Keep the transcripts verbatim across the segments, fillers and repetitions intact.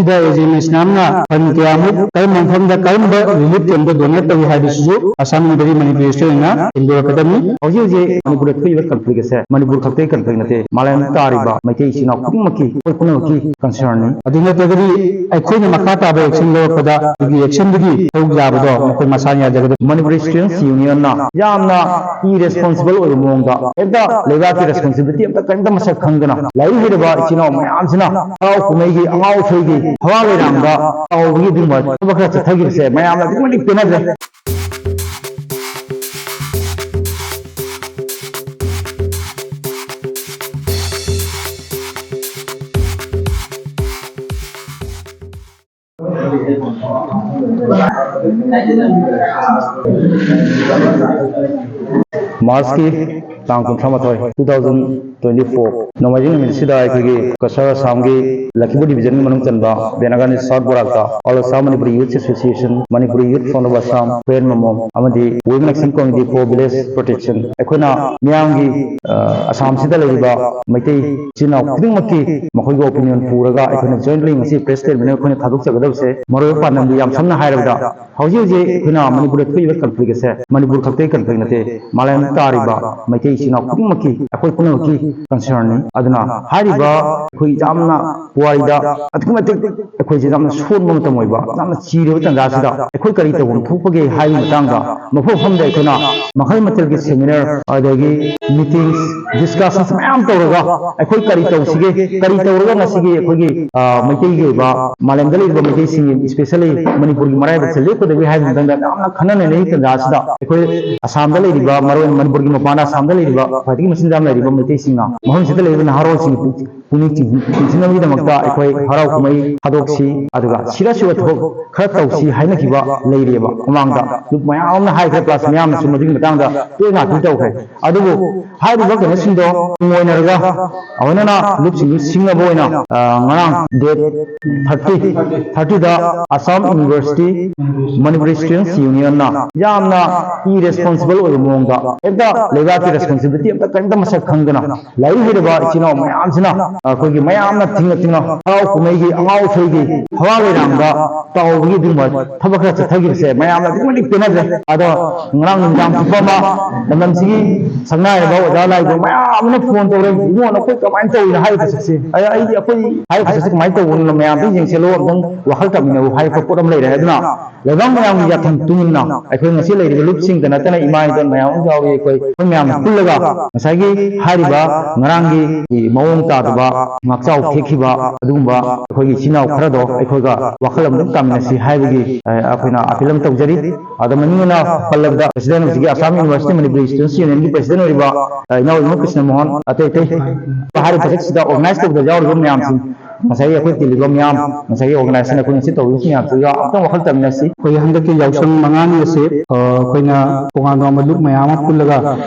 ꯁꯤꯗ ꯑꯦ J M ꯑꯦꯁ ꯃꯌꯥꯝꯅ ꯐꯟ ꯀꯌꯥꯃꯨꯛ ꯀꯔꯝꯕ ꯃꯐꯝꯗ ꯀꯔꯝꯕ ꯔꯤꯂꯤꯐ ꯀꯦꯝꯗ ꯗꯣꯅꯦꯠ ꯇꯧꯏ ꯍꯥꯏꯕꯁꯤꯁꯨ ꯑꯁꯥꯝ ꯃꯅꯤꯄꯨꯔꯤ ꯃꯅꯤꯄꯨꯔꯤ ꯁ꯭ꯇꯦꯠ ꯑꯣꯏꯅ ꯁꯦꯝꯗꯣꯔꯛꯀꯗꯕꯅꯤ꯫ ꯍꯧꯖꯤꯛ ꯍꯧꯖꯤꯛ ꯃꯅꯤꯄꯨꯔꯗ ꯊꯣꯛꯏꯕ ꯀꯟꯐ꯭ꯂꯤꯛ ꯑꯁꯦ ꯃꯅꯤꯄꯨꯔ ꯈꯛꯇꯒꯤ ꯀꯟꯐ꯭ꯂꯤꯛ ꯅꯠꯇꯦ, ꯃꯥꯂꯦꯝ ꯇꯥꯔꯤꯕ ꯃꯩꯇꯩ ꯏꯆꯤꯟ ꯏꯅꯥꯎ ꯈꯨꯗꯤꯡꯃꯛꯀꯤ, ꯑꯩꯈꯣꯏ ꯄꯨꯝꯅꯃꯛꯀꯤ ꯀꯟꯁꯔꯟꯅꯤ꯫ ꯑꯗꯨ ꯅꯠꯇ꯭ꯔꯒꯗꯤ ꯑꯩꯈꯣꯏꯅ ꯃꯈꯥ ꯇꯥꯕ ꯑꯦꯛꯁꯟ ꯂꯧꯔꯛꯄꯗ ꯑꯗꯨꯒꯤ ꯑꯦꯛꯁꯟꯗꯨꯒꯤ ꯁꯔꯨꯛ ꯌꯥꯕꯗꯣ ꯃꯈꯣꯏ ꯃꯁꯥꯅ ꯌꯥꯖꯒꯗꯕ꯫ ꯃꯅꯤꯄꯨꯔꯤ ꯁ꯭ꯇꯨꯗꯦꯟꯠꯁ ꯌꯨꯅꯤꯌꯟꯅ ꯌꯥꯝꯅ ꯏꯔꯦꯁꯄꯣꯟꯁꯤꯕꯜ ꯑꯣꯏꯕ ꯃꯑꯣꯡꯗ, ꯍꯦꯛꯇ ꯂꯩꯕꯥꯛꯀꯤ ꯔꯦꯁꯄꯣꯟꯁꯤꯕꯤꯂꯤꯇꯤ ꯑꯝꯇ ꯀꯔꯤꯝꯇ ꯃꯁꯛ ꯈꯪꯗꯅ ꯂꯥꯏꯔꯤꯛ ꯍꯩꯔꯕ ꯏꯆꯤꯟ ꯏꯅꯥꯎ ꯃꯌꯥꯝꯁꯤꯅ ꯍꯔꯥꯎ ꯀꯨꯝꯍꯩꯒꯤ, ꯑꯉꯥꯎ ꯑꯐꯩꯒꯤ, ꯍꯋꯥ ꯂꯩꯔꯥꯡꯗ ꯇꯧꯕꯒꯤ ꯑꯗꯨꯒꯨꯝꯕ ꯊꯕꯛ ꯈꯔ ꯆꯠꯊꯈꯤꯕꯁꯦ ꯃꯌꯥꯝꯅ ꯑꯗꯨꯛꯀꯤ ꯃꯇꯤꯛ ꯄꯦꯟꯅꯗ꯭ꯔꯦ꯫ ꯃꯥꯔꯆꯀꯤ ꯇꯥꯡ ꯀꯨꯟꯊ꯭ꯔꯥ ꯃꯥꯊꯣꯏ, two thousand twenty four, ꯅꯣꯡꯃꯥꯏꯖꯤꯡ ꯅꯨꯃꯤꯠꯁꯤꯗ ꯑꯩꯈꯣꯏꯒꯤ ꯀꯁꯥꯔ ꯑꯁꯥꯝꯒꯤ ꯂꯈꯤꯄꯨꯔ ꯗꯤꯕꯤꯖꯟꯒꯤ ꯃꯅꯨꯡ ꯆꯟꯕ ꯕꯦꯅꯥꯒꯥꯅꯤ south ꯕꯣꯔꯥꯛꯇ All Assam Manipuri Youth Association, Manipuri Youth Front of Assam, Huiyen ꯃꯃꯣꯝ ꯑꯃꯗꯤ Women Action Committee for Village Protection, ꯑꯩꯈꯣꯏꯅ ꯃꯤꯌꯥꯝꯒꯤ, ꯑ, ꯑꯁꯥꯝꯁꯤꯗ ꯂꯩꯔꯤꯕ ꯃꯩꯇꯩ ꯏꯆꯤꯟ ꯏꯅꯥꯎ ꯈꯨꯗꯤꯡꯃꯛꯀꯤ ꯃꯈꯣꯏꯒꯤ ꯑꯣꯄꯤꯅꯤꯌꯟ ꯄꯨꯔꯒ ꯑꯩꯈꯣꯏꯅ ꯖꯣꯏꯟꯠꯂꯤ ꯉꯁꯤ ꯄ꯭ꯔꯦꯁ ꯁ꯭ꯇꯦꯠꯃꯦꯟ ꯑꯩꯈꯣꯏꯅ ꯊꯥꯗꯣꯛꯆꯒꯗꯕꯁꯦ ꯃꯔꯨꯑꯣꯏꯕ ꯄꯥꯟꯗꯝꯗꯤ ꯌꯥꯝ ꯁꯝꯅ ꯍꯥꯏꯔꯕꯗ ꯍꯧꯖꯤꯛ ꯍꯧꯖꯤꯛ ꯑꯩꯈꯣꯏꯅ ꯃꯅꯤꯄꯨꯔꯗ ꯊꯣꯛꯏꯕ ꯀꯟꯐ꯭ꯂꯤꯛ ꯑꯁꯦ ꯃꯅꯤꯄꯨꯔ ꯈꯛꯇꯒꯤ ꯀꯟꯐ꯭ꯂꯤꯛ ꯅꯠꯇꯦ, ꯃꯥꯂꯦꯝ ꯇꯥꯔꯤꯕ ꯃꯩꯇꯩ ꯏꯆꯤꯟ ꯏꯅꯥꯎ ꯈꯨꯗꯤꯡꯃꯛꯀꯤ, ꯑꯩꯈꯣꯏ ꯄꯨꯝꯅꯃꯛꯀꯤ ꯀꯟꯁꯔꯟꯅꯤ꯫ ꯑꯗꯨꯅ ꯍꯥꯏꯔꯤꯕ ꯑꯩꯈꯣꯏ ꯌꯥꯝꯅ ꯄꯨꯋꯥꯔꯤꯗ ꯑꯗꯨꯛꯀꯤ ꯃꯇꯤꯛ ꯑꯩꯈꯣꯏꯁꯦ ꯌꯥꯝꯅ ꯁꯣꯟꯕ ꯃꯇꯝ ꯑꯣꯏꯕ, ꯌꯥꯝꯅ ꯆꯤꯔꯕ ꯇꯥꯟꯖꯥꯁꯤꯗ ꯑꯩꯈꯣꯏ ꯀꯔꯤ ꯇꯧꯐꯝ ꯊꯣꯛꯄꯒꯦ ꯍꯥꯏꯕꯒꯤ ꯃꯇꯥꯡꯗ ꯃꯐꯝ ꯃꯐꯝꯗ ꯑꯩꯈꯣꯏꯅ ꯃꯈꯜ ꯃꯊꯦꯜꯒꯤ ꯁꯦꯃꯤꯅꯥꯔ, ꯑꯗꯒꯤ ꯃꯤꯇꯤꯡꯁ, ꯗꯤꯁꯀꯁꯟꯁ ꯃꯌꯥꯝ ꯇꯧꯔꯒ ꯑꯩꯈꯣꯏ ꯀꯔꯤ ꯇꯧꯁꯤꯒꯦ, ꯀꯔꯤ ꯇꯧꯔꯒ ꯉꯁꯤꯒꯤ ꯑꯩꯈꯣꯏꯒꯤ, ꯑ, ꯃꯩꯇꯩꯒꯤ ꯑꯣꯏꯕ, ꯃꯥꯂꯦꯝꯗ ꯂꯩꯔꯤꯕ ꯃꯩꯇꯩꯁꯤꯡꯒꯤ, especially ꯃꯅꯤꯄꯨꯔꯒꯤ ꯃꯔꯥꯏꯕꯛꯁꯦ ꯂꯦꯞꯀꯗꯒꯦ ꯍꯥꯏꯕꯒꯤ ꯃꯇꯥꯡꯗ ꯌꯥꯝꯅ ꯈꯟꯅ ꯅꯩꯅꯔꯤ ꯇꯥꯟꯖꯥꯁꯤꯗ ꯑꯩꯈꯣꯏ ꯑꯁꯥꯝꯗ ꯂꯩꯔꯤꯕ, ꯃꯔꯨꯑꯣꯏꯅ ꯃꯅꯤꯄꯨꯔꯒꯤ ꯃꯄꯥꯟꯗ ꯑꯁꯥꯝꯗ ꯂꯩꯔꯤꯕ ꯈ꯭ꯋꯥꯏꯗꯒꯤ ꯃꯁꯤꯡ ꯌꯥꯝ ꯂꯩꯔꯤꯕ ꯃꯩꯇꯩꯁꯤꯡꯅ ꯃꯐꯝꯁꯤꯗ ꯂꯩꯔꯤꯕ ꯅꯍꯥꯔꯣꯜꯁꯤꯡꯒꯤ ꯄꯨꯛꯅꯤꯡ ꯆꯤꯡ-, ꯆꯤꯡꯁꯤꯟꯅꯕꯒꯤꯗꯃꯛꯇ ꯑꯩꯈꯣꯏ ꯍꯔꯥꯎ ꯀꯨꯝꯍꯩ ꯊꯥꯗꯣꯛꯁꯤ, ꯑꯗꯨꯒ ꯁꯤꯔ ꯁꯤꯕ ꯊꯕꯛ ꯈꯔ ꯇꯧꯁꯤ ꯍꯥꯏꯅꯈꯤꯕ ꯂꯩꯔꯤꯑꯕ꯫ ꯃꯃꯥꯡꯗ ꯂꯨꯞ ꯃꯌꯥꯝ ꯑꯃꯅ ꯍꯥꯏꯈ꯭ꯔꯦ, plus ꯃꯌꯥꯝꯅꯁꯨ ꯃꯗꯨꯒꯤ ꯃꯇꯥꯡꯗ ꯇꯣꯏꯅ ꯑꯥꯄꯤꯜ ꯇꯧꯈ꯭ꯔꯦ꯫ ꯑꯗꯨꯕꯨ ꯍꯥꯏꯔꯤꯕ ꯀꯩꯅꯣꯁꯤꯡꯗꯣ ꯇꯨꯡꯑꯣꯏꯅꯔꯒ ꯑꯃꯨꯛ ꯍꯟꯅ ꯂꯨꯞꯁꯤꯡꯗꯨ ꯁꯤꯡꯅꯕ ꯑꯣꯏꯅ, ꯑ, ꯉꯔꯥꯡ date thirty, thirty ꯗ Assam University Manipuri Students Union ꯅ ꯌꯥꯝꯅ irresponsible ꯑꯣꯏꯕ ꯃꯑꯣꯡꯗ, ꯍꯦꯛꯇ ꯂꯩꯕꯥꯛꯀꯤ responsibility ꯑꯝꯇ ꯀꯔꯤꯝꯇ ꯃꯁꯛ ꯈꯪꯗꯅ, ꯂꯥꯏꯔꯤꯛ ꯍꯩꯔꯕ ꯏꯆꯤꯟ ꯏꯅꯥꯎ ꯃꯌꯥꯝꯁꯤꯅ ꯑꯩꯈꯣꯏꯒꯤ ꯃꯌꯥꯝꯅ ꯊꯤꯡꯅ ꯊꯤꯡꯅ ꯍꯔꯥꯎ ꯀꯨꯝꯍꯩꯒꯤ, ꯑꯉꯥꯎ ꯑꯊꯣꯏꯒꯤ ꯍꯋꯥ ꯂꯩꯔꯥꯡꯗ ꯇꯧꯕꯒꯤ ꯑꯗꯨꯒꯨꯝꯕ ꯊꯕꯛ ꯈꯔ ꯆꯠꯊꯈꯤꯕꯁꯦ ꯃꯌꯥꯝꯅ ꯑꯗꯨꯛꯀꯤ ꯃꯇꯤꯛ ꯄꯦꯟꯅꯗ꯭ꯔꯦ꯫ ꯑꯗꯣ ꯉꯔꯥꯡ ꯅꯨꯃꯤꯗꯥꯡ ꯆꯨꯞꯄ ꯑꯃ ꯂꯝꯗꯝꯁꯤꯒꯤ ꯁꯛꯅꯥꯏꯔꯕ ꯑꯣꯖꯥ ꯂꯥꯏꯗꯣ ꯃꯌꯥꯝ ꯑꯃꯅ ꯐꯣꯟ ꯇꯧꯔꯦ, "ꯏꯕꯨꯡꯉꯣ, ꯅꯈꯣꯏ ꯀꯃꯥꯏꯅ ꯇꯧꯔꯤꯅꯣ ꯍꯥꯏꯔꯤꯕ ꯆꯠꯁꯦ?" ꯑꯩ, "ꯑꯩꯗꯤ ꯑꯩꯈꯣꯏ ꯍꯥꯏꯔꯤꯕ ꯆꯠꯁꯦ ꯀꯃꯥꯏꯅ ꯇꯧꯕꯅꯣ, ꯃꯌꯥꯝꯗ ꯌꯦꯡꯁꯤꯜꯂꯣ, ꯑꯝꯇꯪ ꯋꯥꯈꯜ ꯇꯥꯃꯤꯟꯅꯧ" ꯍꯥꯏꯔꯛꯄ ꯄꯣꯠ ꯑꯃ ꯂꯩꯔꯦ꯫ ꯑꯗꯨꯅ ꯂꯩꯕꯥꯛ ꯃꯌꯥꯝꯒꯤ ꯌꯥꯊꯪ ꯇꯨꯡꯏꯟꯅ ꯑꯩꯈꯣꯏ ꯉꯁꯤ ꯂꯩꯔꯤꯕ ꯂꯨꯞꯁꯤꯡꯗ ꯅꯠꯇꯅ ꯏꯃꯥ ꯏꯕꯦꯟ ꯃꯌꯥꯝ ꯑꯃ ꯌꯥꯎꯔꯤ꯫ ꯑꯩꯈꯣꯏ, ꯑꯩꯈꯣꯏ ꯃꯌꯥꯝ ꯄꯨꯜꯂꯒ ꯉꯁꯥꯏꯒꯤ ꯍꯥꯏꯔꯤꯕ ꯉꯔꯥꯡꯒꯤ ꯃꯑꯣꯡ ꯇꯥꯗꯕ ꯉꯥꯛꯆꯥꯎ ꯊꯦꯛꯈꯤꯕ ꯑꯗꯨꯒꯨꯝꯕ ꯑꯩꯈꯣꯏꯒꯤ ꯏꯆꯤꯟ ꯏꯅꯥꯎ ꯈꯔꯗꯣ ꯑꯩꯈꯣꯏꯒ ꯋꯥꯈꯜ ꯑꯃꯗ ꯇꯥꯃꯤꯟꯅꯁꯤ ꯍꯥꯏꯕꯒꯤ, ꯑ, ꯑꯩꯈꯣꯏꯅ ꯑꯄꯤꯜ ꯑꯃ ꯇꯧꯖꯔꯤ꯫ ꯑꯗ ꯃꯅꯤꯡ ꯑꯣꯏꯅ ꯄꯜꯂꯕꯗ president ꯍꯧꯖꯤꯛꯀꯤ Assam University Manipuri Students Union ꯒꯤ president ꯑꯣꯏꯔꯤꯕ, ꯑ, ꯏꯅꯥꯎ ꯏꯕꯨꯡꯉꯣ ꯀ꯭ꯔꯤꯁꯅ ꯃꯣꯍꯟ, ꯑꯇꯩ ꯑꯇꯩ ꯍꯥꯏꯔꯤꯕ ꯆꯠꯁꯤꯗ organize ꯇꯧꯕꯗ ꯌꯥꯎꯔꯤꯕ ꯃꯌꯥꯝꯁꯤꯡ, ꯉꯁꯥꯏꯒꯤ ꯑꯩꯈꯣꯏ ꯇꯤꯜꯂꯤꯕ ꯃꯤꯌꯥꯝ, ꯉꯁꯥꯏꯒꯤ organization ꯑꯩꯈꯣꯏ ꯉꯁꯤ ꯇꯧꯔꯤꯕ ꯃꯌꯥꯝꯁꯤꯒ ꯑꯝꯇꯪ ꯋꯥꯈꯜ ꯇꯥꯃꯤꯟꯅꯁꯤ꯫ ꯑꯩꯈꯣꯏꯒꯤ ꯍꯟꯗꯛꯀꯤ ꯌꯥꯎꯁꯪ ꯃꯉꯥꯅꯤ ꯑꯁꯤ, ꯑ, ꯑꯩꯈꯣꯏꯅ ꯇꯣꯉꯥꯟ ꯇꯣꯉꯥꯟꯕ ꯂꯨꯞ ꯃꯌꯥꯝ ꯑꯃ ꯄꯨꯜꯂꯒ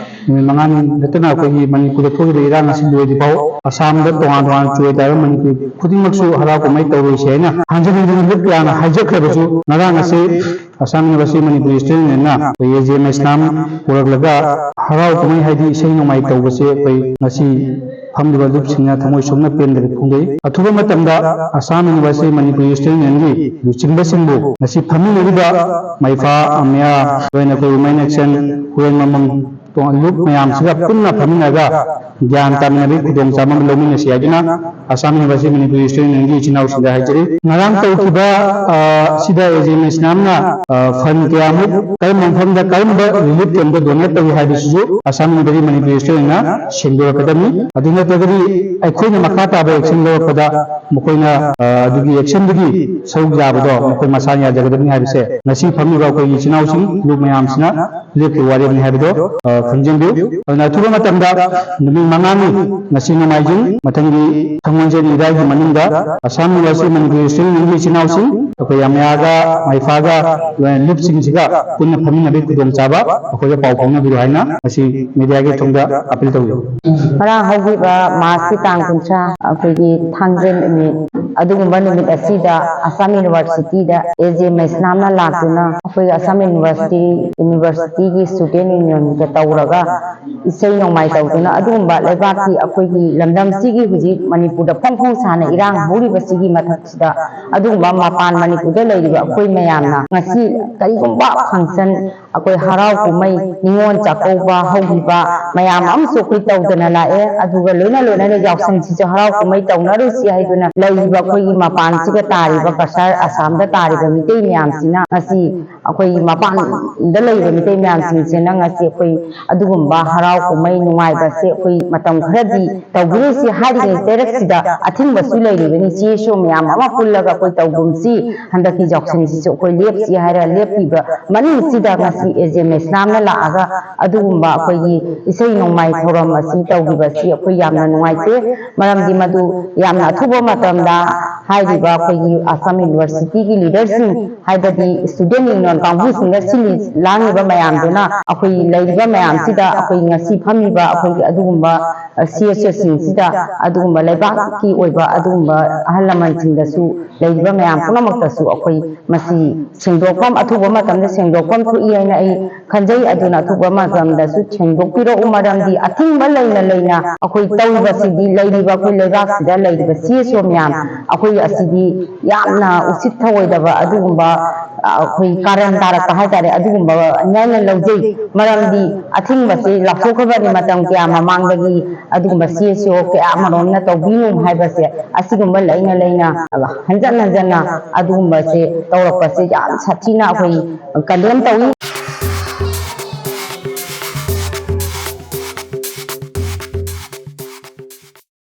ꯅꯨꯃꯤꯠ ꯃꯉꯥꯅꯤ ꯅꯠꯇꯅ ꯑꯩꯈꯣꯏꯒꯤ ꯃꯅꯤꯄꯨꯔꯗ ꯊꯣꯛꯏꯕ ꯏꯔꯥꯡ ꯑꯁꯤ ꯂꯣꯏꯗ꯭ꯔꯤ ꯐꯥꯎ ꯑꯁꯥꯝꯗ ꯇꯣꯉꯥꯟ ꯇꯣꯉꯥꯟ ꯆꯣꯏ ꯇꯥꯔꯤꯕ ꯃꯅꯤꯄꯨꯔ ꯈꯨꯗꯤꯡꯃꯛꯁꯨ ꯍꯔꯥꯎ ꯀꯨꯝꯍꯩ ꯇꯧꯔꯣꯏꯁꯦ ꯍꯥꯏꯅ ꯍꯟꯖꯤꯟ ꯍꯟꯖꯤꯟ ꯂꯨꯞ ꯀꯌꯥꯅ ꯍꯥꯏꯖꯈ꯭ꯔꯕꯁꯨ ꯉꯔꯥꯡ ꯑꯁꯤ Assam University Manipuri Student Union ꯅ ꯑꯩꯈꯣꯏ ꯑꯦ ꯖꯦ ꯑꯦꯝ ꯏꯁꯂꯥꯝ ꯄꯨꯔꯛꯂꯒ ꯍꯔꯥꯎ ꯀꯨꯝꯍꯩ ꯍꯥꯏꯗꯤ ꯏꯁꯩ ꯅꯣꯡꯃꯥꯏ ꯇꯧꯕꯁꯦ ꯑꯩꯈꯣꯏ ꯉꯁꯤ ꯐꯝꯂꯤꯕ ꯂꯨꯞꯁꯤꯡꯅ ꯊꯃꯣꯏ ꯁꯣꯛꯅ ꯄꯦꯟꯗꯕ ꯐꯣꯡꯗꯣꯛꯏ꯫ ꯑꯊꯨꯕ ꯃꯇꯝꯗ Assam University Manipuri Student Union ꯒꯤ ꯂꯨꯆꯤꯡꯕꯁꯤꯡꯕꯨ ꯉꯁꯤ ꯐꯝꯃꯤꯟꯅꯔꯤꯕ ꯃꯩꯐꯥ, ꯑꯃꯤꯌꯥ, ꯂꯣꯏꯅ ꯑꯩꯈꯣꯏ Women Action, ꯍꯨꯔꯦꯟ ꯃꯃꯪ ꯇꯣꯉꯥꯟ ꯂꯨꯞ ꯃꯌꯥꯝꯁꯤꯒ ꯄꯨꯟꯅ ꯐꯝꯃꯤꯟꯅꯔꯒ ꯒ꯭ꯌꯥꯟ ꯇꯥꯃꯤꯟꯅꯕꯒꯤ ꯈꯨꯗꯣꯡꯆꯥꯕ ꯑꯃ ꯂꯧꯃꯤꯟꯅꯁꯤ ꯍꯥꯏꯗꯨꯅ Assam University Manipuri Student Union ꯒꯤ ꯏꯆꯤꯟ ꯏꯅꯥꯎꯁꯤꯡꯗ ꯍꯥꯏꯖꯔꯤ꯫ ꯉꯔꯥꯡ ꯇꯧꯈꯤꯕ, ꯑ, ꯁꯤꯗ ꯑꯦ ꯖꯦ ꯑꯦꯝ ꯏꯁꯂꯥꯝꯅ, ꯑ, fund ꯀꯌꯥꯃꯨꯛ ꯀꯔꯝꯕ ꯃꯐꯝꯗ ꯀꯔꯝꯕ relief camp ꯇ donate ꯇꯧꯏ ꯍꯥꯏꯕꯁꯤꯁꯨ Assam University Manipuri Student ꯅ ꯁꯦꯡꯗꯣꯔꯛꯀꯗꯕꯅꯤ꯫ ꯑꯗꯨ ꯅꯠꯇ꯭ꯔꯒꯗꯤ ꯑꯩꯈꯣꯏꯅ ꯃꯈꯥ ꯇꯥꯕ action ꯂꯧꯔꯛꯄꯗ ꯃꯈꯣꯏꯅ, ꯑ, ꯑꯗꯨꯒꯤ action ꯗꯨꯒꯤ ꯁꯔꯨꯛ ꯌꯥꯕꯗꯣ ꯃꯈꯣꯏ ꯃꯁꯥꯅ ꯌꯥꯖꯒꯗꯕꯅꯤ ꯍꯥꯏꯕꯁꯦ ꯉꯁꯤ ꯐꯝꯃꯤꯕ ꯑꯩꯈꯣꯏꯒꯤ ꯏꯆꯤꯟ ꯏꯅꯥꯎꯁꯤꯡ ꯂꯨꯞ ꯃꯌꯥꯝꯁꯤꯅ ꯂꯦꯞꯈꯤꯕ ꯋꯥꯔꯦꯞꯅꯤ ꯍꯥꯏꯕꯗꯣ, ꯑ, ꯈꯪꯖꯤꯟꯕꯤꯌꯨ꯫ ꯑꯗꯨꯅ ꯑꯊꯨꯕ ꯃꯇꯝꯗ ꯅꯨꯃꯤꯠ ꯃꯉꯥꯅꯤ, ꯉꯁꯤ ꯅꯣꯡꯃꯥꯏꯖꯤꯡ, ꯃꯊꯪꯒꯤ ꯁꯪꯒꯣꯜꯁꯦꯟ ꯏꯔꯥꯏꯒꯤ ꯃꯅꯨꯡꯗ Assam University Manipuri Student Union ꯒꯤ ꯏꯆꯤꯟ ꯏꯅꯥꯎꯁꯤꯡ ꯑꯩꯈꯣꯏ ꯑꯃꯌꯥꯒ, ꯃꯩꯐꯥꯒ, ꯂꯣꯏꯅ ꯂꯨꯞꯁꯤꯡꯁꯤꯒ ꯄꯨꯟꯅ ꯐꯝꯃꯤꯟꯅꯕꯒꯤ ꯈꯨꯗꯣꯡꯆꯥꯕ ꯑꯩꯈꯣꯏꯗ ꯄꯥꯎ ꯐꯥꯎꯅꯕꯤꯔꯣ ꯍꯥꯏꯅ ꯉꯁꯤ media ꯒꯤ ꯊꯣꯡꯗ appeal ꯇꯧꯖꯔꯤ꯫ ꯉꯔꯥꯡ ꯍꯧꯈꯤꯕ March ꯀꯤ ꯇꯥꯡ ꯀꯨꯟꯊ꯭ꯔꯥ, ꯑꯩꯈꯣꯏꯒꯤ ꯊꯥꯡꯖ ꯅꯨꯃꯤꯠ, ꯑꯗꯨꯒꯨꯝꯕ ꯅꯨꯃꯤꯠ ꯑꯁꯤꯗ ꯑꯁꯥꯝ ꯌꯨꯅꯤꯚꯔꯁꯤꯇꯤꯗ ꯑꯦ ꯖꯦ ꯃꯩꯁꯅꯥꯝꯅ ꯂꯥꯛꯇꯨꯅ ꯑꯩꯈꯣꯏ ꯑꯁꯥꯝ ꯌꯨꯅꯤꯚꯔꯁꯤꯇꯤ, ꯌꯨꯅꯤꯚꯔꯁꯤꯇꯤꯒꯤ ꯁ꯭ꯇꯨꯗꯦꯟ ꯌꯨꯅꯤꯌꯟꯒ ꯇꯧꯔꯒ ꯏꯁꯩ ꯅꯣꯡꯃꯥꯏ ꯇꯧꯗꯨꯅ ꯑꯗꯨꯒꯨꯝꯕ ꯂꯩꯕꯥꯛꯀꯤ ꯑꯩꯈꯣꯏꯒꯤ ꯂꯝꯗꯝꯁꯤꯒꯤ ꯍꯧꯖꯤꯛ ꯃꯅꯤꯄꯨꯔꯗ ꯐꯣꯡ ꯐꯣꯡ ꯁꯥꯅ ꯏꯔꯥꯡ ꯍꯧꯔꯤꯕꯁꯤꯒꯤ ꯃꯊꯛꯁꯤꯗ ꯑꯗꯨꯒꯨꯝꯕ ꯃꯄꯥꯟ ꯃꯅꯤꯄꯨꯔꯗ ꯂꯩꯔꯤꯕ ꯑꯩꯈꯣꯏ ꯃꯌꯥꯝꯅ ꯉꯁꯤ ꯀꯔꯤꯒꯨꯝꯕ function, ꯑꯩꯈꯣꯏ ꯍꯔꯥꯎ ꯀꯨꯝꯍꯩ, ꯅꯤꯉꯣꯜ ꯆꯥꯛꯀꯧꯕ ꯍꯧꯈꯤꯕ ꯃꯌꯥꯝ ꯑꯃꯁꯨ ꯑꯩꯈꯣꯏ ꯇꯧꯗꯅ ꯂꯥꯛꯑꯦ꯫ ꯑꯗꯨꯒ ꯂꯣꯏꯅ ꯂꯣꯏꯅꯅ ꯌꯥꯎꯁꯪꯁꯤꯁꯨ ꯍꯔꯥꯎ ꯀꯨꯝꯍꯩ ꯇꯧꯅꯔꯨꯁꯤ ꯍꯥꯏꯗꯨꯅ ꯂꯩꯔꯤꯕ ꯑꯩꯈꯣꯏꯒꯤ ꯃꯄꯥꯟꯁꯤꯒ ꯇꯥꯔꯤꯕ ꯀꯁꯥꯔ ꯑꯁꯥꯝꯗ ꯇꯥꯔꯤꯕ ꯃꯤꯇꯩ ꯃꯌꯥꯝꯁꯤꯅ ꯉꯁꯤ ꯑꯩꯈꯣꯏ ꯃꯄꯥꯟꯗ ꯂꯩꯔꯤꯕ ꯃꯤꯇꯩ ꯃꯌꯥꯝꯁꯤꯡꯁꯤꯅ ꯉꯁꯤ ꯑꯩꯈꯣꯏ ꯑꯗꯨꯒꯨꯝꯕ ꯍꯔꯥꯎ ꯀꯨꯝꯍꯩ ꯅꯨꯡꯉꯥꯏꯕꯁꯦ ꯑꯩꯈꯣꯏ ꯃꯇꯝ ꯈꯔꯗꯤ ꯇꯧꯕꯤꯔꯣꯏꯁꯤ ꯍꯥꯏꯔꯤꯉꯩ ꯆꯩꯔꯛꯁꯤꯗ ꯑꯊꯤꯡꯕꯁꯨ ꯂꯩꯔꯤꯕꯅꯤ꯫ ꯆꯦꯁꯨ ꯃꯌꯥꯝ ꯑꯃ ꯄꯨꯜꯂꯒ ꯑꯩꯈꯣꯏ ꯇꯧꯒꯨꯝꯁꯤ, ꯍꯟꯗꯛꯀꯤ ꯌꯥꯎꯁꯪꯁꯤꯁꯨ ꯑꯩꯈꯣꯏ ꯂꯦꯞꯁꯤ ꯍꯥꯏꯔ ꯂꯦꯞꯄꯤꯕ ꯃꯅꯨꯡꯁꯤꯗ ꯉꯁꯤ ꯑꯦ ꯖꯦ ꯃꯩꯁꯅꯥꯝꯅ ꯂꯥꯛꯑꯒ ꯑꯗꯨꯒꯨꯝꯕ ꯑꯩꯈꯣꯏꯒꯤ ꯏꯁꯩ ꯅꯣꯡꯃꯥꯏ ꯊꯧꯔꯝ ꯑꯁꯤ ꯇꯧꯈꯤꯕꯁꯤ ꯑꯩꯈꯣꯏ ꯌꯥꯝꯅ ꯅꯨꯡꯉꯥꯏꯇꯦ꯫ ꯃꯔꯝꯗꯤ ꯃꯗꯨ ꯌꯥꯝꯅ ꯑꯊꯨꯕ ꯃꯇꯝꯗ ꯍꯥꯏꯔꯤꯕ ꯑꯩꯈꯣꯏꯒꯤ ꯑꯁꯥꯝ ꯌꯨꯅꯤꯚꯔꯁꯤꯇꯤꯒꯤ ꯂꯤꯗꯔꯁꯤꯡ, ꯍꯥꯏꯕꯗꯤ ꯁ꯭ꯇꯨꯗꯦꯟ ꯌꯨꯅꯤꯌꯟ ꯀꯥꯡꯕꯨꯁꯤꯡꯅ ꯁꯤꯜꯂꯤ ꯂꯥꯡꯂꯤꯕ ꯃꯌꯥꯝꯗꯨꯅ ꯑꯩꯈꯣꯏ ꯂꯩꯔꯤꯕ ꯃꯌꯥꯝꯁꯤꯗ ꯑꯩꯈꯣꯏ ꯉꯁꯤ ꯐꯝꯃꯤꯕ ꯑꯩꯈꯣꯏꯒꯤ ꯑꯗꯨꯒꯨꯝꯕ ꯁꯤ ꯑꯦꯁ ꯑꯣꯁꯤꯡꯁꯤꯗ ꯑꯗꯨꯒꯨꯝꯕ ꯂꯩꯕꯥꯛꯀꯤ ꯑꯣꯏꯕ ꯑꯗꯨꯒꯨꯝꯕ ꯑꯍꯜ ꯂꯃꯟꯁꯤꯡꯗꯁꯨ, ꯂꯩꯔꯤꯕ ꯃꯌꯥꯝ ꯄꯨꯝꯅꯃꯛꯇꯁꯨ ꯑꯩꯈꯣꯏ ꯃꯁꯤ ꯁꯦꯡꯗꯣꯛꯐꯝ, ꯑꯊꯨꯕ ꯃꯇꯝꯗ ꯁꯦꯡꯗꯣꯛꯐꯝ ꯊꯣꯛꯏ ꯍꯥꯏꯅ ꯑꯩ ꯈꯟꯖꯩ꯫ ꯑꯗꯨꯅ ꯑꯊꯨꯕ ꯃꯇꯝꯗꯁꯨ ꯁꯦꯡꯗꯣꯛꯄꯤꯔꯛꯎ, ꯃꯔꯝꯗꯤ ꯑꯊꯤꯡꯕ ꯂꯩꯅ ꯂꯩꯅ ꯑꯩꯈꯣꯏ ꯇꯧꯔꯤꯕꯁꯤꯗꯤ ꯂꯩꯔꯤꯕ ꯑꯩꯈꯣꯏ ꯂꯩꯕꯥꯛꯁꯤꯗ ꯂꯩꯔꯤꯕ ꯁꯤ ꯑꯦꯁ ꯑꯣ ꯃꯌꯥꯝ ꯑꯩꯈꯣꯏ ꯑꯁꯤꯗꯤ ꯌꯥꯝꯅ ꯎꯁꯤꯠ ꯊꯑꯣꯏꯗꯕ ꯑꯗꯨꯒꯨꯝꯕ, ꯑ, ꯑꯩꯈꯣꯏ ꯀꯥꯔꯟ ꯇꯥꯔꯛꯄ ꯍꯥꯏꯇꯥꯔꯦ, ꯑꯗꯨꯒꯨꯝꯕ ꯑꯩꯅ ꯂꯧꯖꯩ꯫ ꯃꯔꯝꯗꯤ ꯑꯊꯤꯡꯕꯁꯤ ꯂꯥꯎꯊꯣꯛꯈ꯭ꯔꯕꯅꯤ ꯃꯇꯝ ꯀꯌꯥ ꯃꯃꯥꯡꯗꯒꯤ, ꯑꯗꯨꯒꯨꯝꯕ ꯁꯤ ꯑꯦꯁ ꯑꯣ ꯀꯌꯥ ꯑꯃꯔꯣꯝꯅ ꯇꯧꯕꯤꯅꯨ ꯍꯥꯏꯕꯁꯦ, ꯑꯁꯤꯒꯨꯝꯕ ꯂꯩꯅ ꯂꯩꯅ ꯍꯟꯖꯟ ꯍꯟꯖꯟꯅ ꯑꯗꯨꯒꯨꯝꯕꯁꯦ ꯇꯧꯔꯛꯄꯁꯦ ꯌꯥꯝ ꯁꯥꯊꯤꯅ ꯑꯩꯈꯣꯏ condemn ꯇꯧꯏ꯫